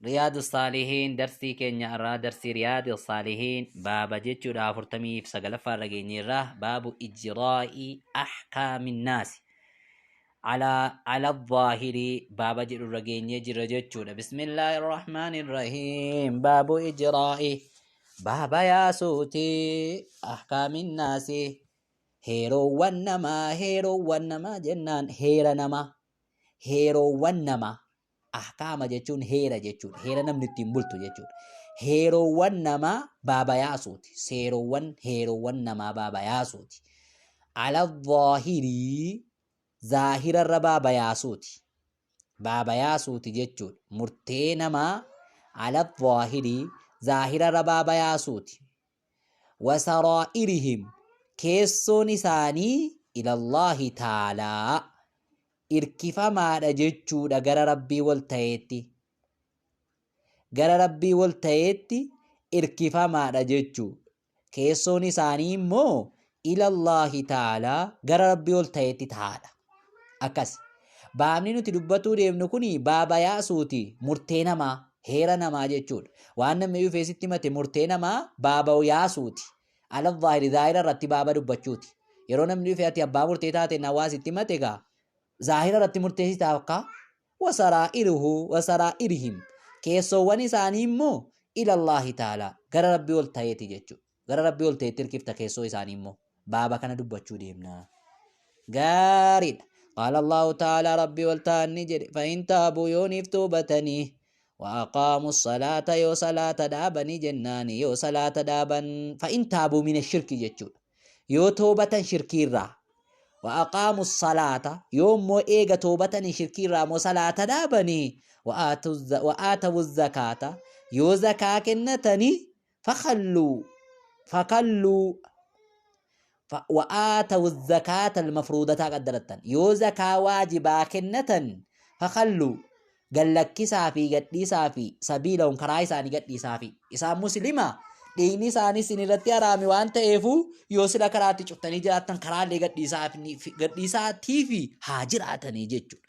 Riyaadu Saalihiin darsii keenya irraa darsii Riyaadu Saalihiin baaba jechuudha 49ffaa irra geenyeerra. Baabu ijraa'i ahkaaminnaasi ala zaahirii baaba jedhu irra geenyee jirra jechuudha. Bismillaahi irrahmaani irrahiim. Baabu ijraa'i baaba yaasuuti ahkaaminnaasi heeroowwan namaa. Heeroowwan namaa jennaan heera namaa, heeroowwan namaa. Ahkaama jechuun heera jechuudha. Heera namni ittiin bultu jechuudha. Heeroowwan namaa baaba yaasuuti. Seerowwan heeroowwan namaa baaba yaasuuti. Ala zaahirii zaahirarra baaba yaasuuti. Baaba yaasuuti jechuudha. Murtee namaa ala zaahirii zaahirarra baaba yaasuuti. Wasaraa'irihim keessoon isaanii ilallaahi taalaa irkifamaadha jechuudha gara Rabbii wal ta'eetti. Gara Rabbii wal ta'eetti irkifamaadha jechuu. Keessoon isaanii immoo ilallaahi taalaa gara Rabbii ol ta'eetti tahaadha. Akkas. Baabni nuti dubbatuu deemnu kun baaba yaasuuti murtee namaa, heera namaa jechuudha. Waan namni dhufee sitti himate murtee namaa baaba yaasuuti. Ala zaahiri zaahira irratti baaba dubbachuuti. Yeroo namni dhufee ati abbaa murtee taate na waa sitti himate egaa zaahira irratti murteessitaaf akka wasaraa'iruhu wasaraa'irihim keessoowwan isaanii immoo ilallaahi ta'ala gara Rabbii ol ta'eeti jechuudha. Gara Rabbii ol ta'etti hirkifta keessoo isaanii immoo baaba kana dubbachuu deemna. Gaariidha. Qaala Allahu ta'ala Rabbii ol ta'an ni jedhe fa'in taabuu yooniif tuubatanii وأقاموا الصلاة yoo salaata dhaabanii jennaani yoo salaata dhaaban fa'in taabuu mina shirki jechuudha. Yoo toobatan shirkiirraa وأقاموا الصلاة yoo immoo eega toobatanii shirkiirraa immoo salaata dhaabanii وآتوا الزكاة yoo zakaa kennatanii fakhalluu fakalluu wa'aatawu zakaata almafruudataa qaddarattan yoo zakaa waajibaa kennatan fakhalluu gallakkisaa fi gadhiisaa fi sabiilahum karaa isaanii gadhiisaa fi isaan muslima dhiigni isaanii isin irratti haraami waan ta'eefu yoo sila karaatti cuftanii jiraattan karaalee gadhiisaatii fi haa jiraatanii jechuudha.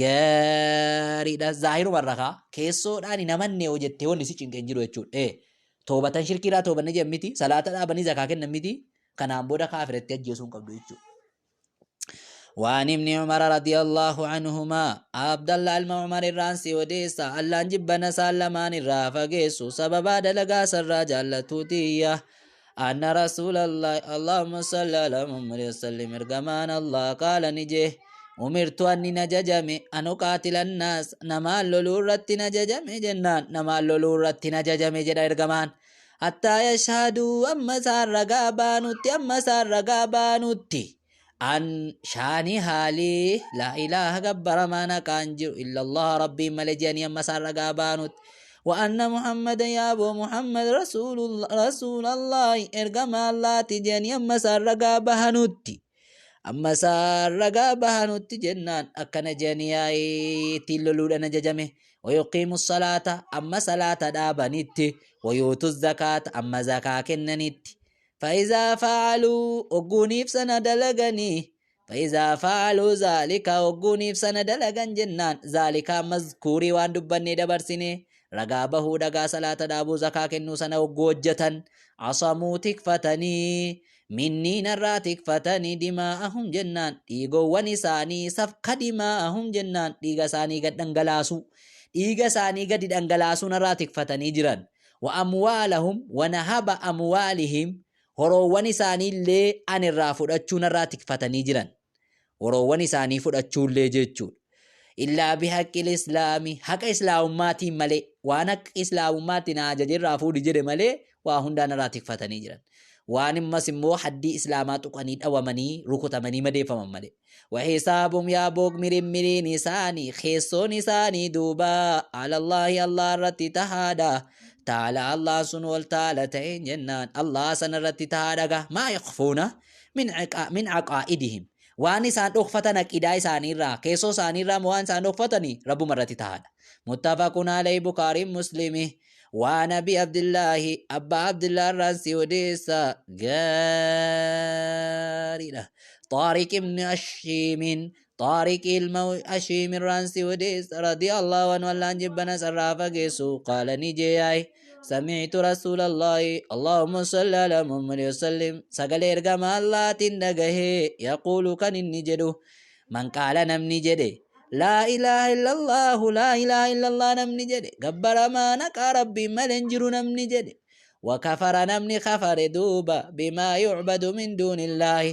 Gaariidha. Zaahiruma irra kaa keessoodhaan hin amanne yoo jettee wanni si cinqeen jiru jechuudha. Toobatan shirkiirraa toobanne jedhan miti, salaata dhaabanii zakaa kennan miti, kanaan booda kaafiratti ajjeesuu hin qabdu jechuudha. Waan ibni Umara radiyallahu anhumaa Abdallah ilma Umar irraan si odeessa Allaan jibbana isaan lamaan irraa fageessu sababaa dalagaa sarraa jaallatuutiyya anna rasuulallahi Allahumma salli ala Muhammad wasallim ergamaan Allah qaala ni jee umirtu anni na jajame an uqaatila annaas namaan loluu irratti na jajame jennaan namaan loluu irratti na jajame jedha ergamaan hattaa yashhaduu amma isaan ragaa baanutti amma isaan ragaa baanutti an shaani haalii laa ilaaha gabbaramaan haqaan jiru illallah rabbiin malee jedhanii amma isaan ragaa baanutti وأن محمدا يا أبو محمد رسول الله رسول الله إرجما الله تجاني أما سار رقا بهنوتي Amma isaan ragaa bahanutti jennaan akkana jedhanii ittiin loluudhaan ajajame. Wayuqiimu salaata amma salaata dhaabanitti. Wayuutu zakaata amma zakaa kennanitti. Fa'izaa fa'aluu ogguuniif sana dalaganii. Fa'izaa fa'aluu zaalika ogguuniif sana dalagan jennaan zaalikaa mazkuurii waan dubbannee dabarsine ragaa bahuu dhagaa salaata dhaabuu zakaa kennuu sana ogguu hojjetan asamuu tikfatanii Minnii narraa tikfatanii dimaa'ahum jennaan dhiigoowwan isaanii safka dimaa'ahum jennaan dhiiga isaanii gad dhangalaasuu dhiiga isaanii gadi dhangalaasuu narraa tikfatanii jiran wa amwaalahum wa nahaba amwaalihim horoowwan isaanii illee an irraa fudhachuu narraa tikfatanii jiran horoowwan isaanii fudhachuullee jechuudha. Illaa bihaqqil islaami haqa islaamummaatiin malee waan haqa islaamummaatiin na ajaje irraa fuudhi jedhe malee waa hundaan irraa tikfatanii jiran. Waan immas immoo haddii islaamaa tuqanii dhawamanii rukutamanii madeeffaman malee. Wahisaabum yaa boog mirimmiriin isaanii keessoon isaanii duuba alallaahi Allah irratti tahaadha. Taala Allah sun ol taala ta'een jennaan Allah sana irratti tahaadha gaa maa yakfuuna min aqaa'idihim waan isaan dhokfatan aqidaa isaanii irraa keessoo isaanii irraa waan isaan dhokfatani rabbuma irratti tahaadha. Muttafaqun alayhi Bukaariin Muslimi waan Abi Abdillaahi abbaa Abdillaa irraan si odeessa gaariidha. Xaariq ibn Ashiimin Xaariqi ilma Ashiim irraan si odeessa radiyallahu anhu Allaan jibbana sarraa fageessu qaala ni jeeyaay sami'tu rasuulallaahi Allahumma salli ala Muhammad wasallim sagalee ergama Allaatiin dhagahee yaquulu kan inni jedhu man qaala namni jedhe laa ilaaha illallaahu laa ilaaha illallah namni jedhe gabbaramaa naqaa rabbiin malee hin jiru namni jedhe Wakafara namni kafare duuba bimaa yucbadu min duunillaahi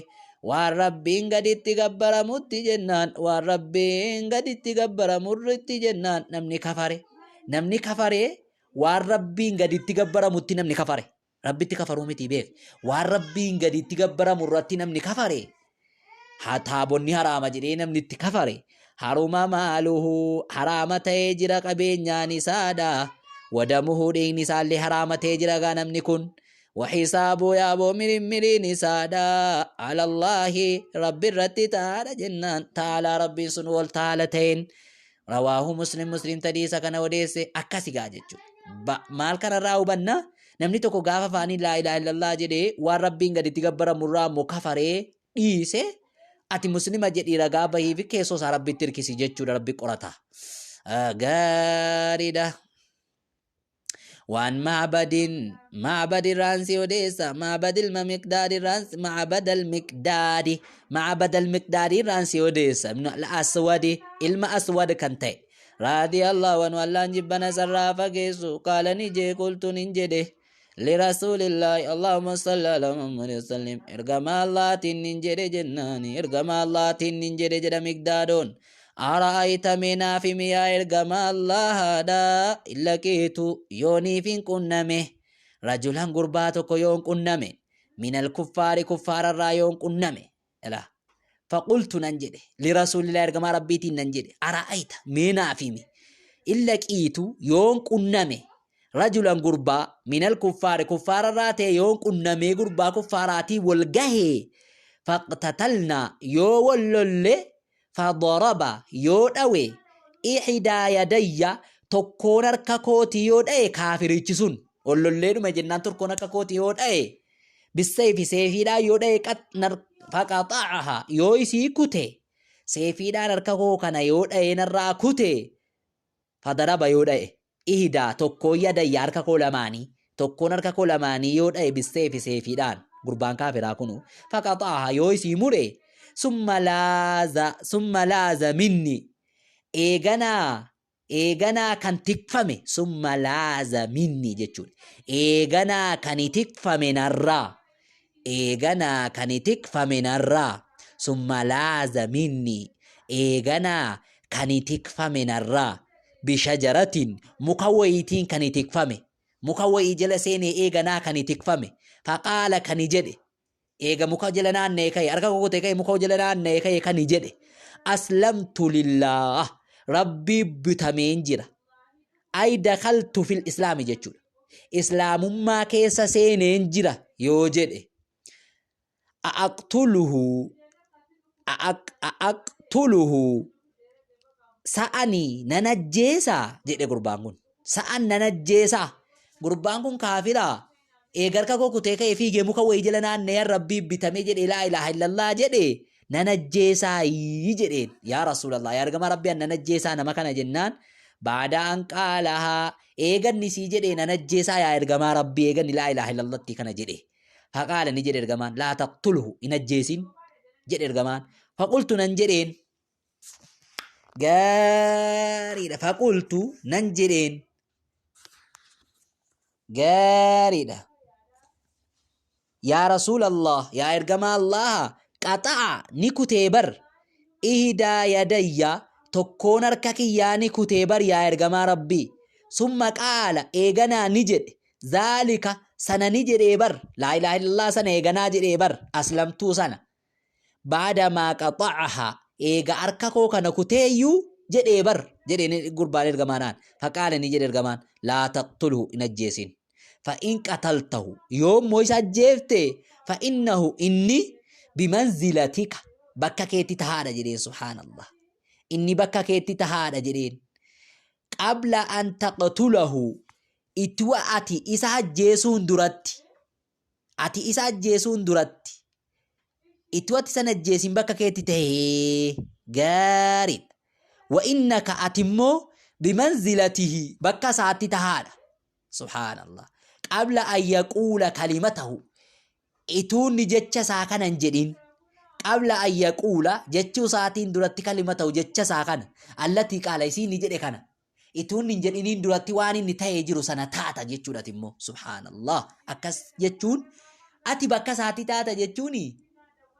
waan Rabbiin gaditti gabbaramutti jennaan waan Rabbiin gaditti gabbaramurritti jennaan namni kafare namni kafare waan Rabbiin gaditti gabbaramutti namni kafare Rabbitti kafaruu miti beek waan Rabbiin gaditti gabbaramu irratti namni kafare Haa taabonni haraama jedhee namni itti kafare haruma maaluhu haraama ta'ee jira qabeenyaan isaadha. Wadamuhu dhiigni isaallee haraama ta'ee jira gaa namni kun. Wahisaabuu yaaboo mirimmiriin isaadha. Alallaahi rabbi irratti ta'aadha jennaan ta'aalaa rabbiin sun wal taala ta'een. Rawaahu muslim muslim tadiisa kana odeesse akkasi gaa jechuudha. Maal kanarraa hubanna? Namni tokko gaafa afaaniin laa ilaaha illallah jedhee waan rabbiin gaditti gabbaramu irraa immoo kafaree dhiise ati muslima jedhii ragaa bahii fi keessoo isaa rabbitti hirkisi jechuudha rabbi qorata. Gaariidha. Waan Ma'badin Ma'bad irraan si odeessa Ma'bad ilma Miqdaad irraan Ma'bad al-Miqdaadi Ma'bad al-Miqdaadi irraan si odeessa ibn al-Aswadi ilma Aswad kan ta'e Raadiyallahu anhu Allaan jibbana isarraa fageessu qaala ni jee qultu nin jedhe lirasuulillaahi Allahumma salli ala Muhammad wasallim ergamaa Allahaatiin nin jedhe jennaani ergamaa Allahaatiin nin jedhe jedha Miqdaadoon ara'ayta mee naaf himi yaa ergamaa Allahaadha illaqiitu yooniif hin qunname rajulan gurbaa tokko yoon qunname minal kuffaari kuffaararraa yoon qunname Ilaa. Faqultu nan jedhe. Lirasuulillah ergamaa Rabbiitiin nan jedhe. Ara'ayta mee naaf himi. In laqiitu yoon qunname rajulan gurbaa minal kuffaari kuffaararraa ta'e yoon qunnamee gurbaa kuffaaraatii wal gahee faqtatalnaa yoo wal lolle fadaraba yoo dhawe ihidaa yadayya tokkoon harka kootii yoo dha'e kaafirichi sun wal lollee dhume jennaan tokkoon harka kootii yoo dha'e Bissayfi seefiidhaan yoo dha'e faqaxa'aha yoo isii kute seefiidhaan harka koo kana yoo dha'ee narraa kute fadaraba yoo dha'e ihdaa tokkoon yadayya harka koo lamaanii tokkoon harka koo lamaanii yoo dha'e bissayfi seefiidhaan gurbaan kaafiraa kunu faqaxa'aha yoo isii mure summa laaza summa laaza minni eeganaa Eeganaa kan tikfame summa laaza minni jechuudha. Eeganaa kan tikfame narraa. Eeganaa kan tikfame narraa. Summa laaza minni. Eeganaa kan tikfame narraa. Bishajaratin muka wayiitiin kan tikfame. Muka wayii jala seenee eeganaa kan tikfame. Faqaala kan jedhe. Eega muka jala naanna'e ka'e harka kukutee ka'e muka jala naanna'e ka'e kani jedhe aslamtu lillaah rabbii bitameen jira ay dakaltu fil islaami jechuudha islaamummaa keessa seeneen jira yoo jedhe a'aqtuluhu a'aqtuluhu sa'anii nan ajjeesaa jedhe gurbaan kun Sa'an nan ajjeesaa. Gurbaan kun kaafiraa. Eega harka koo kutee ka'ee fiigee muka wayii jala naanna'ee Rabbiif bitamee jedhee laa ilaaha illallah jedhe nan ajjeesaa jedheen. Yaa Rasuulallah yaa ergamaa Rabbii an nan ajjeesaa nama kana jennaan baada an qaalahaa eeganni sii jedhee nan ajjeesaa yaa ergamaa Rabbii eeganni laa ilaaha illallatti kana jedhe. Faqaala ni jedhe ergamaan laa taqtulhu hin ajjeesin jedhe ergamaan. Faqultu nan jedheen Gaariidha. Faqultu nan jedheen. Gaariidha. Yaa Rasuulallah, yaa ergamaa Allaha, qaxa'a ni kutee bar. Ihdaa yadayya tokkoon harka kiyyaa ni kutee bar yaa ergamaa Rabbii. Summa qaala eeganaa ni jedhe. Zaalika sana ni jedhee bar. Laa ilaaha illallah sana eeganaa jedhee bar. Aslamtuu sana. Ba'da maa qaxa'ahaa eega harka koo kana kuteeyyuu jedhee bar jedheen gurbaan ergamaanaan. Faqaala ni jedhe ergamaan laa taqtulhu hin ajjeesin. Fa in qataltahu yoo immoo isa ajjeefte fa innahu inni bimanzilatika bakka keetti tahaadha jedheen subhaanallah. Inni bakka keetti tahaadha jedheen. Qabla an taqtulahu itti ati isa ajjeesuun duratti Ati isa ajjeesuun duratti ituu ati san ajjeesin bakka keetti tahee Gaariidha. Wa innaka ati immoo bimanzilatihi bakka isaatti tahaadha. Subhaanallah. Qabla an yaquula kalimatahu ituunni jecha isaa kana hin jedhin qabla an yaquula jechuu isaatiin duratti kalimatahu jecha isaa kana allatii qaala isii inni jedhe kana ituunni hin jedhiniin duratti waan inni ta'ee jiru sana taata jechuudha immoo subhaanallah akkas jechuun ati bakka isaatti taata jechuun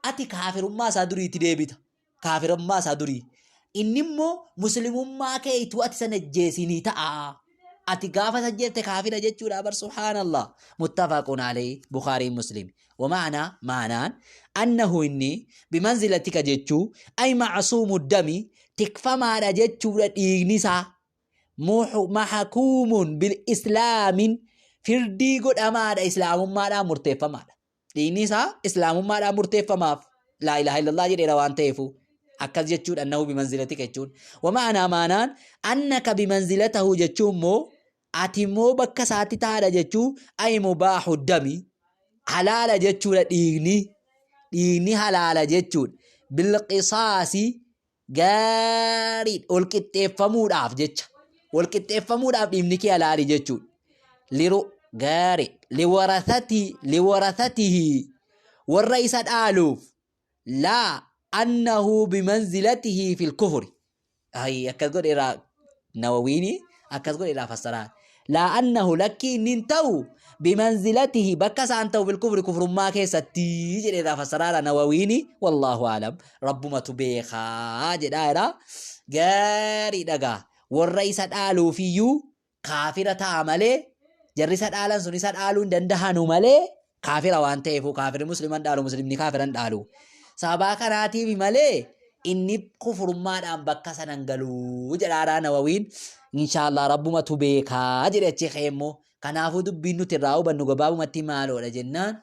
ati kaafirummaa isaa duriitti deebita kaafirummaa isaa durii. Inni immoo muslimummaa kee ituu ati sana ajjeesinii ta'a. Ati gaafa isa ajjeefte kaafira jechuudha bar subhaanallah. Muttafaqun alayhi Bukhaarii Muslim. Wamaanaa maanaan annahu inni bimanzilatika jechuu ay ma'suumu dami tikfamaadha jechuudha dhiigni isaa. Mahakuumun bil islaamin firdii godhamaadha islaamummaadhaan murteeffamaadha. Dhiigni isaa islaamummaadhaan murteeffamaaf. Laa ilaaha illallah jedheera waan ta'eefu. Akkas jechuudha annahu bimanzilatika jechuun. Wama'anaa maanaan annaka bimanzilatahu jechuun immoo ati immoo bakka isaatti taadha jechuu ay mubaahu dami halaala jechuudha dhiigni dhiigni halaala jechuudha. Bilqisaasi Gaariidha. Wal qixxeeffamuudhaaf jecha. Wal qixxeeffamuudhaaf dhiifni kee halaali jechuudha. Liru gaarii. Liwarasati liwarasatihi warra isa dhaaluuf laa annahu bimanzilatihi fil kufri. Ay akkas godheera Nawawiini akkas godheera fassaraa. Laa annahu lakkii inni hin ta'u bimanzilatihi bakka isaan ta'u fil kufri kufrummaa keessatti jedheera fassaraadha Nawawiini wallaahu aalam rabbumatu beekaa jedhaa jira. Gaarii dhagaa warra isa dhaaluufiyyuu kaafira ta'a malee jarri isa dhaalan sun isa dhaaluu hin dandahanu malee kaafira waan ta'eefu kaafirri muslima hin dhaalu muslimni kaafira hin dhaalu. Sababaa kanaatiif malee inni kufurummaadhaan bakka sana hin galu jedhaaraa Nawawiin inshaallah rabbumatu beekaa jedhe achi ka'e immoo kanaafuu dubbiin nuti irraa hubannu gabaabumatti maaloodha jennaan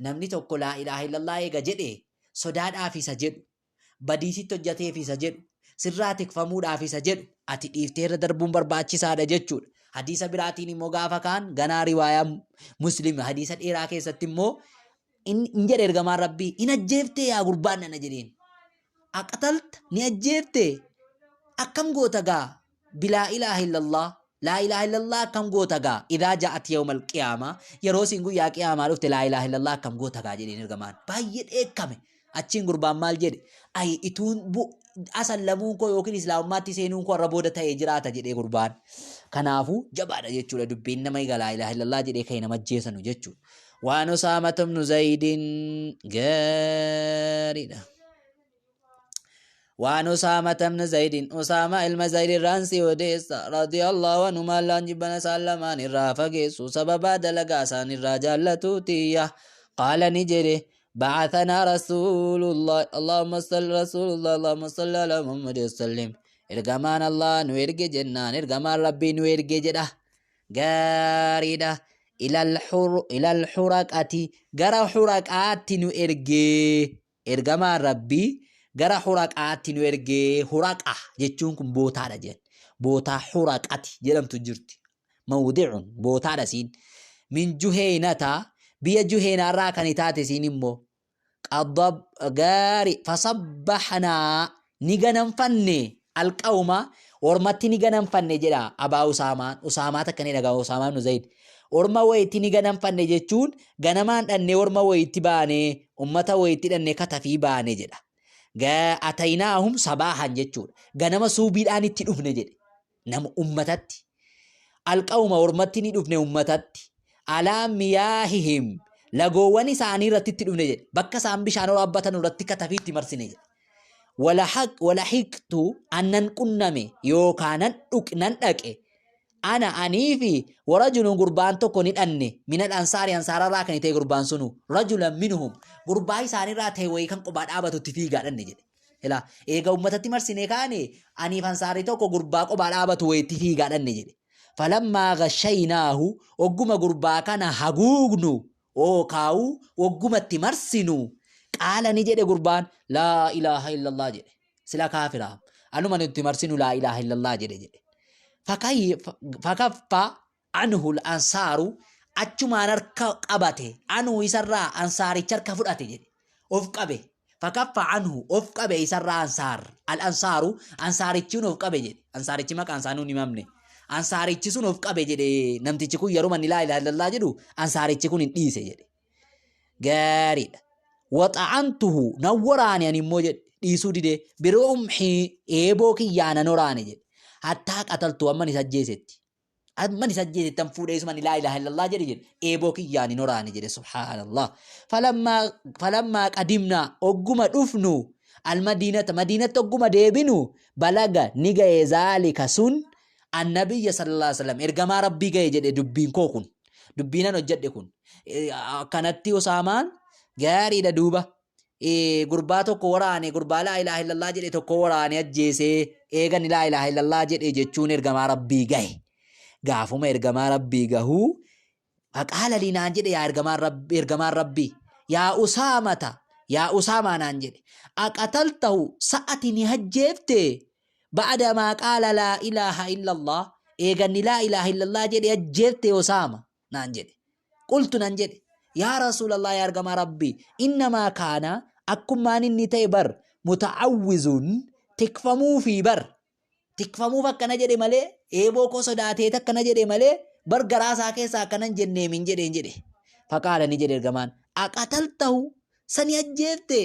namni tokko laa ilaaha illallah eega jedhe sodaadhaaf isa jedhu badii sitti hojjateef isa jedhu, sirraa tikfamuudhaaf isa jedhu ati dhiiftee irra darbuun barbaachisaadha jechuudha. Hadiisa biraatiin immoo gaafa kaan ganaa riwaayaa Muslim hadiisa dheeraa keessatti immoo in jedhe ergamaan Rabbii in ajjeeftee yaa gurbaan nana jedheen. Aqatalta ni ajjeeftee akkam goota gaa bilaa ilaaha illallah laa ilaaha illallah akkam goota gaa idaa ja'at yawmal qiyaamaa yeroo isin guyyaa qiyaamaa dhufte laa ilaaha illallah akkam goota gaa jedheen ergamaan baay'ee dheekkame achiin gurbaan maal jedhe ay ituun asallamuun koo yookiin islaamummaatti seenuun koo irra booda ta'ee jiraata jedhee gurbaan kanaafuu jabaadha jechuudha dubbiin nama egaa laa ilaaha illallah jedhee ka'e nama ajjeesanu jechuudha waan Usaamatu ibnu Zaydin gaariidha. Waan Usaamata ibn Zaydin Usaama ilma Zayd irraan si odeessa radiyallahu anhu Allaan jibbana isaan lamaan irraa fageessu sababaa dalagaa isaan irraa jaallatuutiyya qaala ni jedhe ba'athanaa rasuulullah Allahumma salli rasuulullah Allahumma salli ala Muhammad wasallim ergamaan Allah nu erge jennaan ergamaan Rabbii nu erge jedha gaariidha ilal huraqati gara huraqaatti nu ergee Ergamaan Rabbii gara Huraqaatti nu erge. Huraqa jechuun kun bootaadha jedhan. Bootaa Huraqati jedhamtu jirti. Mawdi'un bootaadha siin. Min Juheynata biyya Juheynaarraa kan taate siin immoo. Qadab gaari fasabbahnaa ni ganamfanne alqawma ormatti ni ganamfanne jedha abaa usaamaan usaamaa takka ni dhagama usaamaa ibnu zayd orma wayitti ni ganamfanne jechuun ganamaan dhannee orma wayitti baane ummata wayitti dhannee katafii baane jedha ataynaahum sabaahan jechuudha ganama suubiidhaan itti dhufne jedhe nama ummatatti alqawma ormatti ni dhufne ummatatti alaa miyaahihim lagoowwan isaanii irratti itti dhufne jedhe bakka isaan bishaan waraabbatan irratti katafii itti marsine jedhe walahiqtu annan qunname yookaan nan dhuq nan dhaqe ana anii fi warajulun gurbaan tokko ni dhanne minal ansaari ansaararraa kan ta'e gurbaan sunu rajulan minhum gurbaa isaanirraa ta'e wayii kan qophaa dhaabatutti fiigaa dhanne jedhe Ilaa eega ummatatti marsinee kaane aniif ansaarri tokko gurbaa qophaa dhaabatu wayitti fiigaa dhanne jedhe. Falammaa gashaynaahu ogguma gurbaa kana haguugnu ookaawu ogguma itti marsinu qaala ni jedhe gurbaan laa ilaaha illallah jedhe. Sila kaafira anuma nutti marsinu laa ilaaha illallah jedhe jedhe. Fakaffa anhu ansaaru achumaan harka qabate anuu isarraa ansaaricha harka fudhate jedhe. Of qabe. Fakaffa anhu of qabe isarraa ansaar. Al ansaaru ansaarichiin of qabe jedhe. Ansaarichi maqaan isaa nuun himamne. Ansaarichi sun of qabe jedhe namtichi kun yeroo manni laa ilaaha illallah jedhu ansaarichi kun hin dhiise jedhe. Gaariidha. Waxa'antuhu nan waraane ani immoo jedhe dhiisuu didee birumhii eeboo kiyyaa nan waraane jedhe. Hattaa qataltu amman isa ajjeesetti. Amman isa ajjeesetti an fuudhee isuma laa ilaaha illallah jedhe jedhe eeboo kiyyaan hin waraane jedhe subhaanallah. Falammaa falammaa qadimnaa ogguma dhufnu almadiinata madiinatti ogguma deebinu balaga ni ga'e zaalika sun annabiyya sallallahu alaihi wasallam ergamaa rabbii ga'e jedhe dubbiin koo kun. Dubbiinan hojjedhe kun. Akkanatti Osaamaan gaariidha duuba. Gurbaa tokko waraane gurbaa laa ilaaha illallah jedhe tokko waraane ajjeesee eegan laa ilaaha illallah jedhe jechuun ergamaa rabbii gahe. Gaafuma ergamaa rabbii gahuu faqaala lii naan jedhe yaa ergamaan rabbi ergamaan rabbii yaa usaamata yaa usaamaa naan jedhe aqataltahu sa'ati ni ajjeefte ba'da maa qaala laa ilaaha illallah eeganni laa ilaaha illallah jedhe ajjeefte usaama naan jedhe. Qultu nan jedhe, Yaa Rasuulallah yaa ergamaa Rabbii, innamaa kaana akkummaan inni ta'e bar muta'awwizun tikfamuufii bar tikfamuuf akkana jedhe malee eeboo koo sodaateet akkana jedhe malee bar garaa isaa keessaa akkana hin jenneemin jedheen jedhe. Faqaala ni jedhe ergamaan aqataltahu sani ajjeefte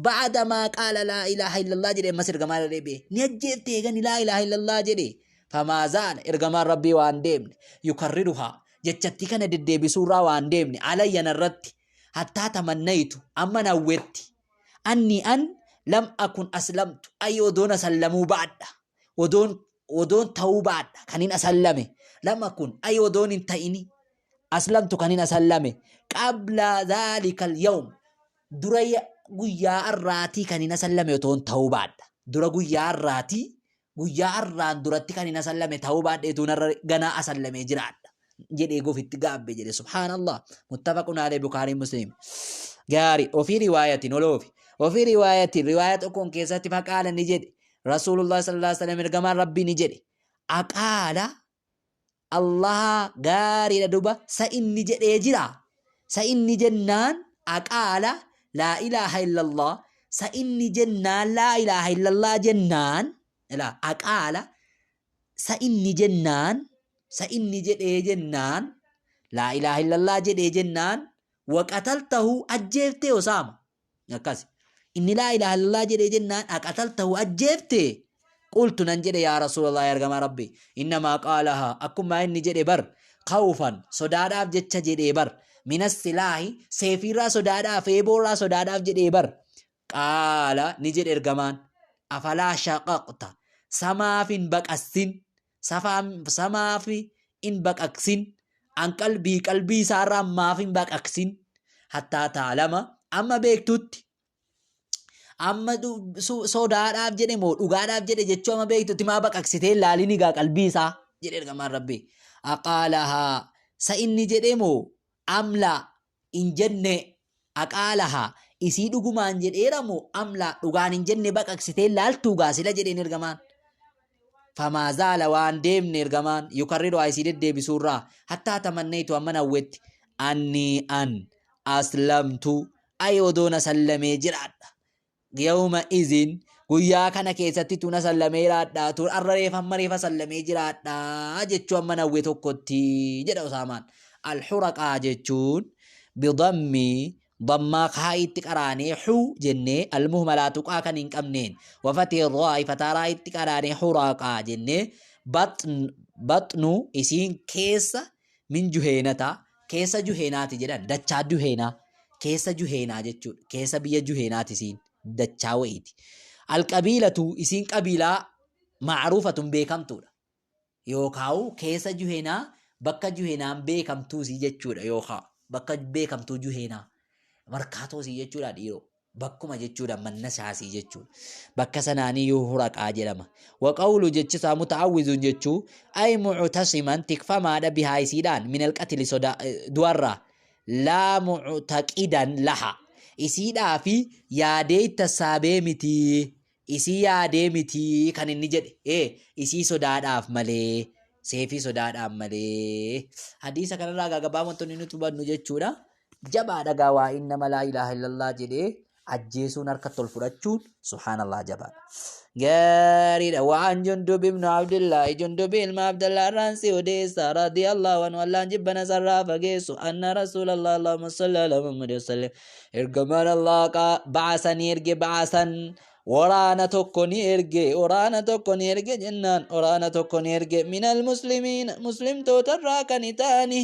ba'ada maa qaala laa ilaaha illallah jedhe ammas ergamaan irra deebi'e ni ajjeefte eegani laa ilaaha illallah jedhe famaa zaala ergamaan rabbii waan deemne yukarriruhaa jechattii kana deddeebisuurraa waan deemne alayya narratti hattaa tamannayitu amma nawwetti anni an lam akun aslamtu ay odoon asallamuu baadha odoon odoon ta'uu baadha kan hin asallame lam akun ay odoon hin ta'ini aslamtu kan hin asallame qabla dhaalika alyawm dura guyyaa arraatii kan hin asallame otoon ta'uu baadha dura guyyaa arraatii guyyaa arraan duratti kan hin asallame ta'uu baadheetuun har'a ganaa asallamee jiraadha jedhee gofitti gaabbe jedhe subhaanallah muttafaqun alee bukaarii muslim gaarii ofii riwaayatiin oloofi ofii riwaayatiin riwaayaa tokkoon keessatti faqaala ni jedhe rasuulullah sallallahu alaihi wasallam ergamaan rabbii ni jedhe aqaala Allaha gaariidha duba sa inni jedhee jira sa inni jennaan aqaala laa ilaaha illallah sa inni jennaan laa ilaaha illallah jennaan ilaa aqaala sa inni jennaan sa inni jedhee jennaan laa ilaaha illallah jedhee jennaan waqataltahu ajjeeftee osaama Akkas. Inni laa ilaaha illallah jedhee jennaan aqataltahu ajjeefte? Qultu nan jedhe yaa Rasuulallah yaa ergamaa Rabbi. Innamaa qaalaha akkumaa inni jedhe bar khawfan sodaadhaaf jecha jedhee bar minas silaahi seefiirraa sodaadhaaf eeboorraa sodaadhaaf jedhee bar. Qaala ni jedhe ergamaan afalaa shaqaqta samaaf hin baqassin samaaf hin baqaqsin an qalbii qalbii isaarraa maaf hin baqaqsin hattaa taalama amma beektutti amma sodaadhaaf jedhe moo dhugaadhaaf jedhe jechuu amma beektutti maa baqaqsitee laalin egaa qalbii isaa jedhe ergamaan rabbii aqaalahaa sa inni jedhe moo amlaa hin jenne aqaalahaa isii dhugumaan jedheera moo amlaa dhugaan hin jenne baqaqsitee laaltuu gaa sila jedheen ergamaan famaa zaala waan deemne ergamaan yukarriru haa isii deddeebisuurraa hattaa tamanneetu amma nawwetti annii an aslamtu ay odoon asallamee jiraadha yawma izin guyyaa kana keessatti tun asallamee jiraadha tun arra reef amma reef asallamee jiraadha jechuu amma nawwe tokkotti jedha usaamaan alxuraqaa jechuun bidammi dammaa kaa'itti qaraanee xu jennee almuhmalaa tuqaa kan hin qabneen wafatee raa'i fataa raa'itti qaraanee xuraqaa jennee baxnu isiin keessa min juheenata keessa juheenaati jedhan dachaa juheenaa keessa juheenaa jechuudha keessa biyya juheenaati isiin dachaa wa'iiti alqabiilatu isiin qabiilaa ma'ruufatun beekamtuudha yookaawu keessa juheenaa bakka juheenaan beekamtuu isii jechuudha yookaa bakka beekamtuu juheenaa markaatoo isii jechuudha dhiiroo Bakkuma jechuudha manna isaasii jechuudha. Bakka sanaanii huraqaa jedhama. Wa qawlu jechi isaa muta'awwizuun jechuu ay mu'tasiman tikfamaadha bihaa isiidhaan minal qatili soda du'arraa laa mu'taqidan laha isiidhaa fi yaadee itti hassaabee miti isii yaadee miti kan inni jedhe ee isii sodaadhaaf malee seefii sodaadhaaf malee hadiisa kanarraa gaagabaa wantoonni nuti hubannu jechuudha. Jabaadha gaa waa'een nama laa ilaaha illallah jedhee Ajjeesuun harkatti ol fudhachuun subhaanallah jabaadha. Gaariidha. Waan Jundub ibnu Abdillaahi, Jundubi ilma Abdallaa irraan si odeessa, radiyallahu anhu, Allaan jibbana sarraa fageessu, anna rasuulallah, Allahumma salli ala Muhammad wa sallim, ergamaan Allah ba'asanii erge, ba'asan waraana tokko ni erge, waraana tokko ni erge jennaan, waraana tokko ni erge, minal muslimiin, muslimtoota irraa kan ta'ani,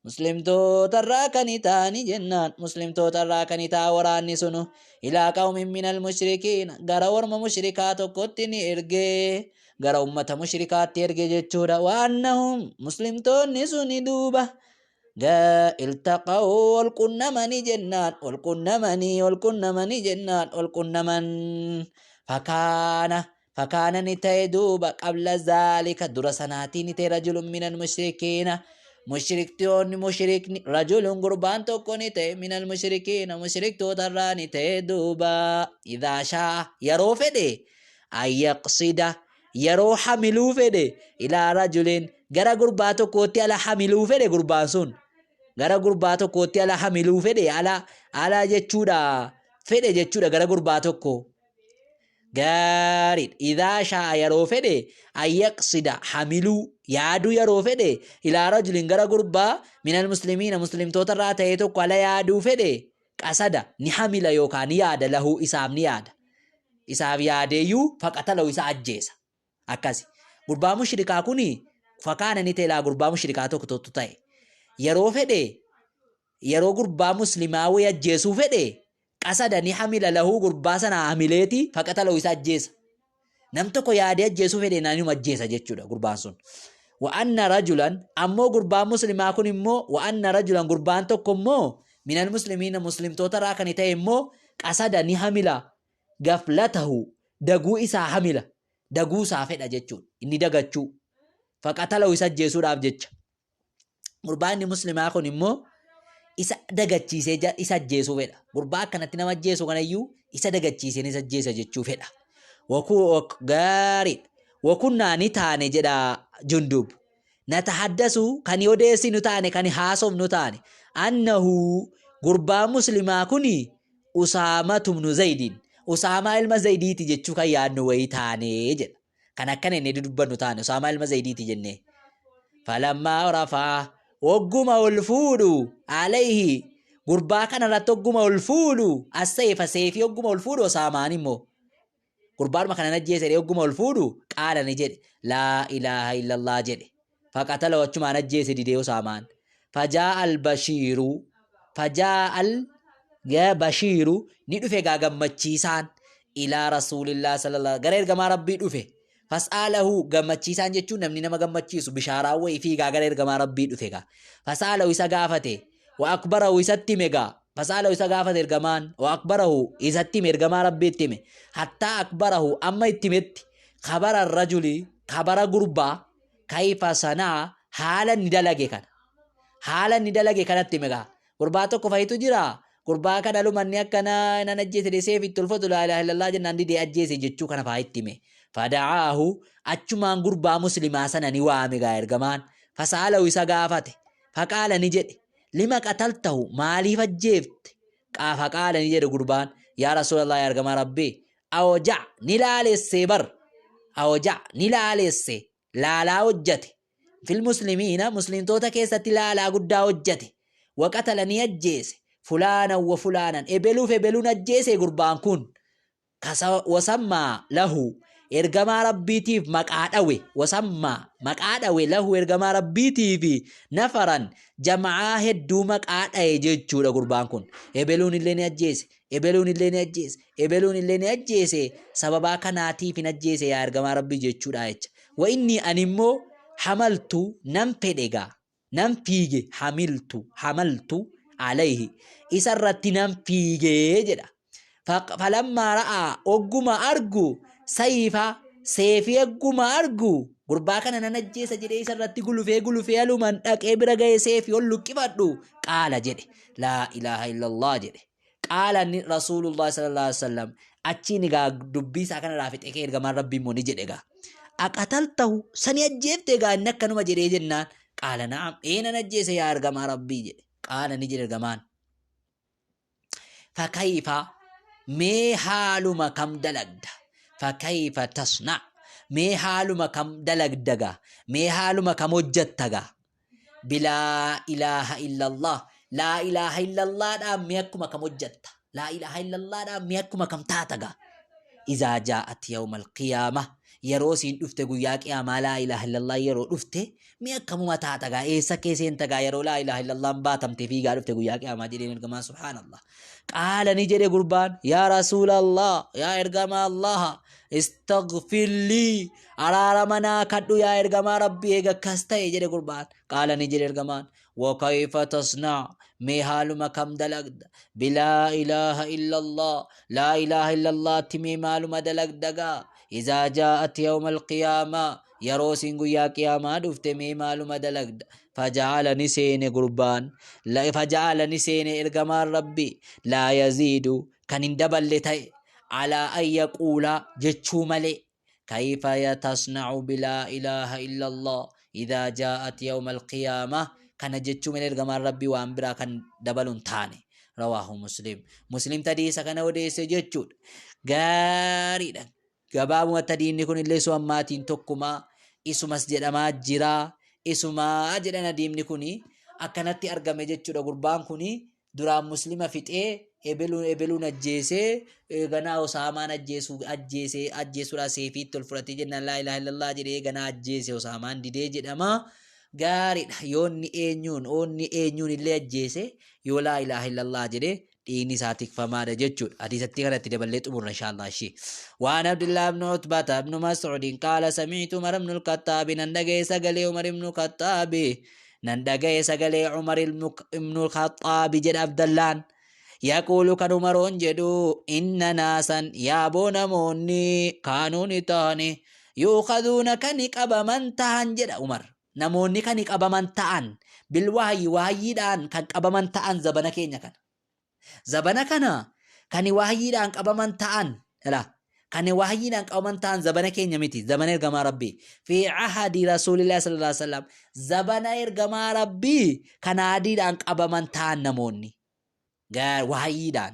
muslimtoota irraa kan ta'ani jennaan, muslimtoota irraa kan ta'a waraanni sunu, ilaa qawmin minal mushrikiin, gara orma mushrikaa tokkotti ni erge, gara ummata mushrikaatti erge jechuudha. Waannahum, muslimtoonni suni duuba iltaqaw, wal qunnamanii jennaan, wal qunnamanii, wal qunnamanii jennaan, wal qunnaman. Fakaana ni ta'e duuba, qabla zaalika, dura sanaatii ni ta'e, rajulun minal mushrikiina, mushriktoonni, mushrikni, rajulun gurbaan tokko ni ta'e, minal mushrikiina, mushriktoota irraa ni ta'e duuba, idaa shaa, yeroo fedhe, ayyaqsida, yeroo hamiluu fedhe, ilaa rajulin, gara gurbaa tokkootti ala hamiluu fedhe, gurbaan sun gara gurbaa tokkootti ala hamiluu fedhe, ala jechuudha fedhe jechuudha, gara gurbaa tokko. Gaariidha. Idaa shaa'a, yeroo fedhe, ayyaqsida, hamiluu, yaaduu yeroo fedhe, ilaa rajulin, gara gurbaa, minal muslimiina, muslimtoota irraa ta'ee tokko ala yaaduu fedhe, qasada, ni hamila yookaan ni yaada, lahu, isaaf ni yaada. Isaaf yaadeeyyuu, faqatalahu, isa ajjeesa. Akkasi. Gurbaa mushrikaa kuni, fakaana ni ta'e, laa gurbaa mushrikaa tokko tokko ta'e. Yeroo fedhe, yeroo gurbaa muslimaa wayii ajjeesuu fedhe, qasada, ni hamila, lahuu, gurbaa sana hamileeti, faqatalahu, isa ajjeesa. Nam tokko yaadee ajjeesuu fedhe naanuma ajjeesa jechuudha gurbaan sun. Wa anna rajulan, ammoo gurbaan muslimaa kun immoo, wa anna rajulan, gurbaan tokko immoo, minal muslimiina, muslimtoota irraa kan ta'e immoo, qasada, ni hamila, gaflatahu, daguu isaa hamila, daguu isaa fedha jechuudha. Inni dagachuu, faqatalahu, isa ajjeesuudhaaf jecha. Gurbaan inni muslimaa kun immoo isa dagachiisee isa ajjeesuu fedha. Gurbaa akkanatti nama ajjeesu kanayyuu isa dagachiiseen isa ajjeesa jechuu fedha. Gaarii. Wakunnaa ni taane jedha Jundub. Natahaddasu, kan odeessinu taane, kan haasofnu taane. Annahu, gurbaan muslimaa kuni, Usaamatu ibnu Zaydin. Usaamaa ilma Zaydiiti jechuu kan yaadnu wayii taane jedha. Kan akkana inni dubbannu taane, Usaamaa ilma Zaydiiti jennee. Falammaa rafaa, ogguma ol fuudhu, alayhi, gurbaa kana irratti ogguma ol fuudhu, asseefa, seefii ogguma ol fuudhu, Usaamaan immoo gurbaadhuma kana ajjeese jedhee ogguma ol fuudhu, qaala, ni jedhe, laa ilaaha illallah jedhe. Faqatala, achumaan ajjeese didee Usaamaan. Fajaa al-bashiiru, fajaa al bashiiru, ni dhufe gaa gammachiisaan, ilaa rasuulillaa sallallahu, gara ergamaa rabbii dhufe. Fas'aalahu, gammachiisaan jechuun namni nama gammachiisu bishaaraa wayii fiigaa gara ergamaa rabbii dhufe gaa. Fas'aalahu, isa gaafate. Wa akbarahu, isatti hime gaa. Fas'aalahu, isa gaafate ergamaan. Wa akbarahu, isatti hime, ergamaa rabbii itti hime. Hattaa akbarahu, amma itti himetti, kabara rajuli, kabara gurbaa, kayfa sanaa, haala inni dalage kana. Haala inni dalage kanatti hime gaa. Gurbaa tokko fayitu jira. Gurbaa kana lumanni akkana nan ajjeese desee fi itti ulfatu, laa ilaaha illallah jennaan didee ajjeese jechuu kana faa itti hime. Fada'aahu, achumaan gurbaa muslimaa sana ni waame gaa ergamaan. Fasa'alahu, isa gaafate. Faqaala, ni jedhe. Lima qataltahu, maaliif ajjeefte? Faqaala, ni jedhe gurbaan. Yaa Rasuulallah, yaa ergamaa Rabbii. Awaja, ni laalessee bar. Awaja, ni laalesse. Laalaa hojjate. Fil muslimiina, muslimtoota keessatti laalaa guddaa hojjate. Waqatala, ni ajjeese. Fulaanan wa fulaanan. Ebeluuf ebeluun ajjeese gurbaan kun. Wasammaa lahu, ergamaa rabbiitiif maqaa dhawe, wasammaa, maqaa dhawe, lahu, ergamaa rabbiitiif, nafaran, jama'aa hedduu maqaa dhaye jechuudha gurbaan kun. Ebeluun illee ni ajjeese, ebeluun illee ni ajjeese, ebeluun illee ni ajjeese, sababaa kanaatiif hin ajjeese yaa ergamaa rabbii jechuudha jecha. Wa inni, ani immoo, hamaltu, nan fedhe gaa, nan fiige, hamiltu, hamaltu alayhi, isa irratti nan fiige jedha. Falammaa ra'aa, ogguma argu, sayfa, seefii egguma argu, gurbaa kana nan ajjeesa jedhee isa irratti gulufee gulufee aluman dhaqee bira ga'ee seefii ol luqqifadhu, qaala, jedhe, laa ilaaha illallah jedhe. Qaala ni rasuulullah sallallahu alaihi wasallam, achiin egaa dubbii isaa kana irraa fixee ka'ee, ergamaan rabbii immoo ni jedhe egaa, aqataltahu, sani ajjeefte egaa inni akkanuma jedhee jennaan, qaala na'am, ee nan ajjeese yaa ergamaa rabbii jedhe. Qaala, ni jedhe ergamaan, fakayfa Mee haaluma kam dalagda? Fakayfa tasna? Mee haaluma kam dalagda gaa? Mee haaluma kam hojjatta gaa? Bilaa ilaaha illallah. Laa ilaaha illallaadhaan mee akkuma kam hojjatta? Laa ilaaha illallaadhaan mee akkuma kam taata gaa? Izaa jaa'at yawmal qiyaamah. Yeroo isiin dhufte guyyaa qiyaamaa laa ilaaha illallah yeroo dhufte mee akkamuma taata gaa? Eessa kee seenta gaa yeroo laa ilaaha illallaan baatamte fiigaa dhufte guyyaa qiyaamaa jedheen ergamaan subhaanallah. Qaala ni jedhe gurbaan yaa rasuulallah yaa ergamaa Allaha istaghfir lii araarama naa kadhu yaa ergamaa rabbii eega akkas ta'e jedhe gurbaan. Qaala ni jedhe ergamaan wakayfa tasnaa mee haaluma kam dalagda bilaa ilaaha illallah laa ilaaha illallaatti mee maaluma dalagda gaa izaa jaa'at yawma alqiyaamaa Yeroo isiin guyyaa qiyaamaa dhufte mee maaluma dalagda? Faja'ala ni seene gurbaan. Faja'ala ni seene ergamaan Rabbi. Laa yaziidu kan hin daballe ta'e. Alaa an yaquula jechuu malee. Kayfa yatasna'u bilaa ilaaha illallah idhaa jaa'at yawma alqiyaamah kana jechuu malee ergamaan Rabbi waan biraa kan dabalu hin taane. Rawaahu Muslim. Muslim tadiisa kana odeesse jechuudha. Gaariidha. Gabaabumatti hadiinni kun illee isuma ammaatiin tokkuma isumas jedhamaa jira isumaa jedhan hadiimni kun akkanatti argame jechuudha gurbaan kun duraan muslima fixee ebeluun ebeluun ajjeesee ganaa osaamaan ajjeesuu ajjeesee ajjeesuudhaa seefiitti ol fudhatee jennaan laa ilaaha illallah jedhee ganaa ajjeese osaamaan didee jedhama gaariidha yoonni eenyuun oonni eenyuun illee ajjeese yoo laa ilaaha illallah jedhee dhiigni isaa tikfamaadha jechuudha. Hadiisattii kana itti daballee xumurra inshaallah ishii. Waan Abdullah ibn Utbata ibn Mas'uudin qaala sami'tu Umar ibn al-Khattaab nan dhagaye sagalee Umar ibn al-Khattaab nan dhagaye sagalee Umar ibn al-Khattaab jedha Abdallaan. Yaquulu kan Umaroon jedhu inna naasan yaaboo namoonni kaanuu ni tahani yuukaduuna kan qabaman tahan jedha Umar. Namoonni kan qabaman ta'an bil wahyi wahyiidhaan kan qabaman ta'an zabana keenya kana. Zabana kana kan wahyiidhaan qabaman ta'an la kan wahyiidhaan qabaman ta'an zabana keenya miti zabana ergamaa rabbii fi ahadi rasuulillah sallallahu alaihi wasallam zabana ergamaa rabbii kan adiidhaan qabaman ta'an namoonni wahyiidhaan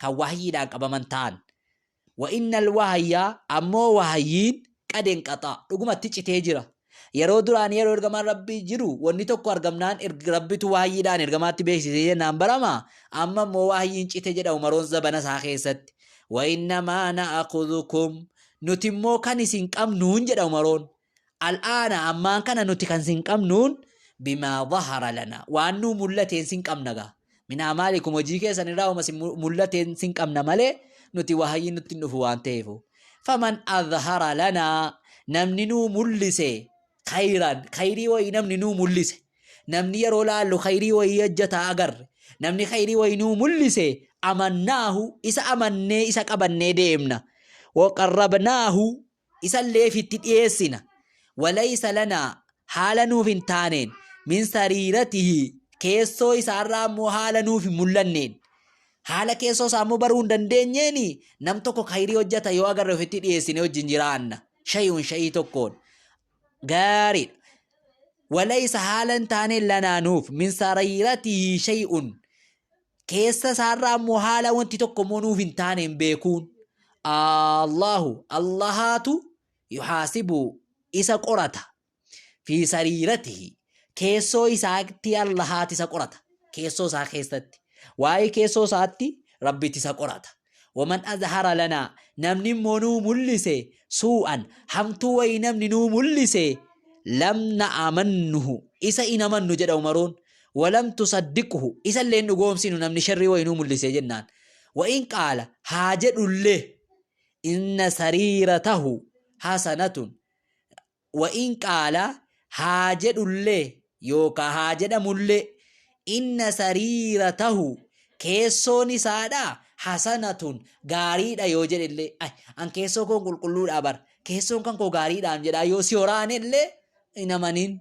kan wahyiidhaan qabaman ta'an wa innal wahya ammoo wahyiin qad inqaxa dhugumatti citee jira yeroo duraan yeroo ergamaan rabbii jiru wanni tokko argamnaan rabbitu wahyiidhaan ergamaatti beeksisee jennaan barama amma immoo wahyiin cite jedha umaroon zabana isaa keessatti wa innamaa na'akhudhukum nuti immoo kan isin qabnuun jedha umaroon Al'aana ammaan kana nuti kan sin qabnuun bimaa dhahara lana waan nuu mul'ateen sin qabna gaa. Min amaalikum hojii keessan irraa homa sin mul'ateen sin qabna malee nuti wahayyiin nutti hin dhufu waan ta'eefu. Faman adhara lana namni nuu mul'ise khayran khayrii wayii namni nuu mul'ise namni yeroo laallu khayrii wayii hojjetaa agarre namni khayrii wayii nuu mul'ise amannaahu isa amannee isa qabannee deemna waqarrabnaahu isallee ifitti dhiyeessina. Walaysa lanaa haala nuuf hin taaneen min sariiratihi keessoo isaarraa immoo haala nuuf hin mul'anneen. Haala keessoo isaa immoo baruu hin dandeenyeen nam tokko khayrii hojjeta yoo agarre ofitti dhiyeessine wajjin jiraanna. Shay'un shay'ii tokkoon. Gaariidha. Walaysa haala hin taaneen lanaa nuuf min sariiratihi shay'un Keessa isaarraa immoo haala wanti tokko immoo nuuf hin taaneen beekuun Allahu Allahaatu yuhaasibu isa qorata fi sariiratihi keessoo isaatti Allahaati isa qorata keessoo isaa keessatti waa'ee keessoo isaatti Rabbitti isa qorata waman azhara lanaa namni immoo nuu mul'ise suu'an hamtuu wayii namni nuu mul'ise lam na'amannuhu isa in amannu jedha Umaroon walam tusaddiqhu isallee hin dhugoomsinu namni sharrii wayii nuu mul'ise jennaan wa in qaala haa jedhullee inna sariiratahu hasanatun wa in qaala haa jedhullee yookaa haa jedhamullee inna sariiratahu keessoon isaadha hasanatun gaariidha yoo jedhellee ay an keessoo koon qulqulluudha bar keessoon kan koo gaariidhaan jedhaa yoo si horaanellee hin amanin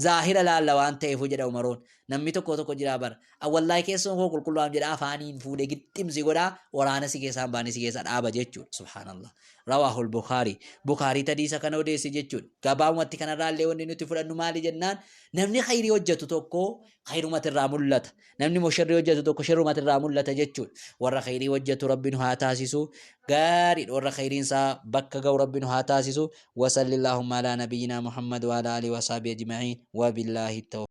Zaahira laalla waan ta'eefu jedha Umaroon. Namni tokko tokko jira bara. Wallaahi keessoon koo qulqullu'aam jedha afaaniin fuudhee gixximsi godha waraana si keessaa hin baane si keessaa dhaaba jechuudha. Subhaanallah. Rawaahul Bukaarii. Bukaarii hadiisa kana odeesse jechuudha. Gabaabumatti kanarraa illee wanni nuti fudhannu maali jennaan namni khayrii hojjetu tokko khayrumati irraa mul'ata. Namni immoo sharrii hojjetu tokko sharrumati irraa mul'ata jechuudha. Warra khayrii hojjetu Rabbi nu haa taasisu. Gaariidha warra khayriin isaa bakka ga'u Rabbi nu haa taasisu. Wasallillahumma alaa nabiyyinaa Muhammad wa alaa alihi wa sahbihi ajma'iin. Wa billaahi tawfiiq.